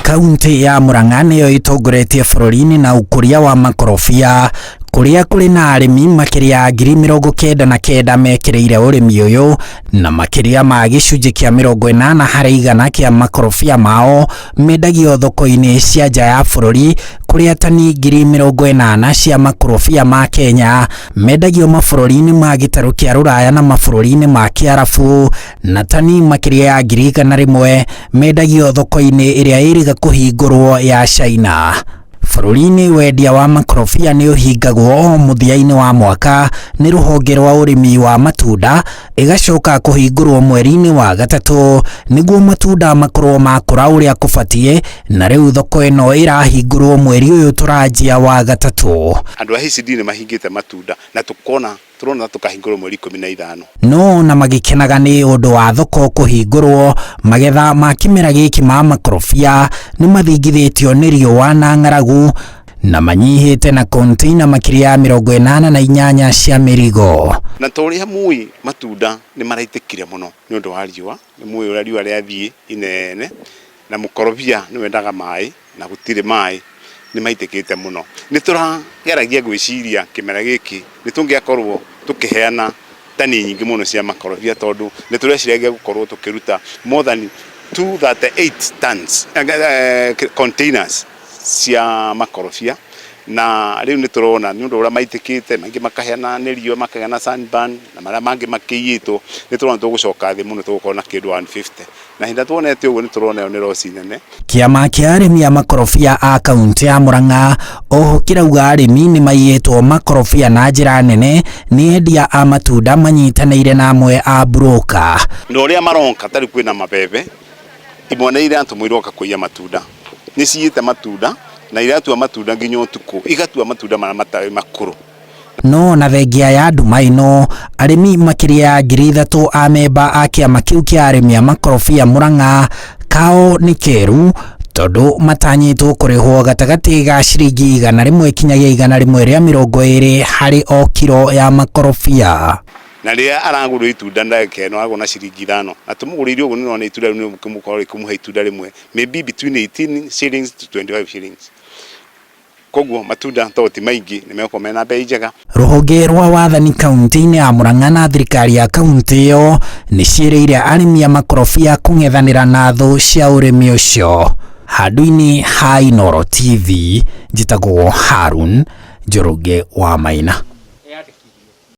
Kaunti ya Murang'a nĩyo ĩtongoretie bũrũri-inĩ na ũkũria wa makorobia kũrĩa kũrĩ na arĩmi makĩria ya 99,000 mekĩrĩire ũrĩmi ũyũ na makĩria ma gĩcunjĩ kĩa 80% kĩa makorobia mao mendagio thoko-inĩ cia nja ya bũrũri kũrĩa tani 80,000 cia makorobia ma Kenya mendagio mabũrũri-inĩ ma gĩtarũ kĩa Rũraya na mabũrũri-inĩ ma Kĩarabu na tani makĩria ya 100,000 mendagio thoko-inĩ ĩrĩa ĩrĩga kũhingũrwo ya China. Bũrũri-inĩ wendia wa makorobia nĩ ũhingagwo o mũthia-inĩ wa mwaka nĩ rũhonge rwa ũrĩmi wa matunda ĩgacoka kũhingũrwo mweri-inĩ wa gatatũ nĩguo matunda makorwo makũra ũrĩa kũbatiĩ na rĩu thoko ĩno ĩrahingũrwo mweri ũyũ tũranjia wa gatatũ. Andũ a HCD nĩ mahingĩte matunda na tukona turona tukahingũrwo mweri 15. No na magĩkenaga nĩ ũndũ wa thoko kũhingũrwo, magetha ma kĩmera gĩkĩ ma makorobia nĩ mathingithĩtio nĩ riũa na ng'aragu na manyihĩte na container makĩria ya 88 cia mĩrigo. Na ta ũrĩa mũĩ matunda nĩ maraitĩkire mũno nĩ ũndũ wa riũa, nĩ mũĩ ũrĩa riũa rĩathiĩ inene na mũkorobia nĩ wendaga maĩ na gũtirĩ maĩ nĩ maitĩkĩte mũno. Nĩ tũrageragia gwĩciria kĩmera gĩkĩ nĩ tũngĩakorwo tũkĩheana tani nyingĩ mũno cia makorobia tondũ nĩ tũreciragia gũkorwo tũkĩruta more than 238 tons containers cia makorobia na rĩu nĩ tũrona nĩ ũndũ ũrĩa maitĩkĩte maingĩ makaheana nĩ riũa makagĩa na sunburn na marĩa mangĩ makĩiyĩtwo nĩ tũrona tũgũcoka thĩ mũno tũgũkorwo na kĩndũ 150 na hĩndĩ tuonete ũguo nĩ tũrona ĩyo nĩ loss nene. Kĩama kĩa arĩmi a makorobia a kaunti ya Murang'a oho kĩrauga arĩmi nĩ maiyĩtwo makorobia na njĩra nene nĩ endia a matunda manyitanĩire na amwe a broker. Na ũrĩa maronka tarĩu kwĩna mabebe imwana iratũmwo iroka kũiya matunda nĩ ciyĩte matunda na iratua matunda nginya ũtukũ igatua matunda marĩa matarĩ makũrũ. No na thengia ya nduma ĩno arĩmi makĩria ya 3,000 a memba a kĩama kĩu kĩa arĩmi a makorobia Murang'a kao nĩ keru tondũ matanyĩtwo kũrĩhwo gatagatĩ ga ciringi 100 kinyagia 120 harĩ o kiro ya makorobia. Na rĩrĩa aragũrwo itunda ndagĩka ĩno aragũra na ciringi 5 na tũmũgũrĩire ũguo nĩ ũrona itunda rĩu nĩ rĩkũmũhe itunda rĩmwe maybe between 18 shillings to 25 shillings. Koguo matunda tondũ ti maingĩ nĩ megũkorwo mena bei njega. Rũhonge rwa wathani kaunti-inĩ ya Murang'a na thirikari ya kaunti ĩyo nĩ ciĩrĩire arĩmi a makorobia kũng'ethanĩra na thũ cia ũrĩmi ũcio. Handũ-inĩ ha Inooro TV, njĩtagwo Harun Njoroge wa Maina.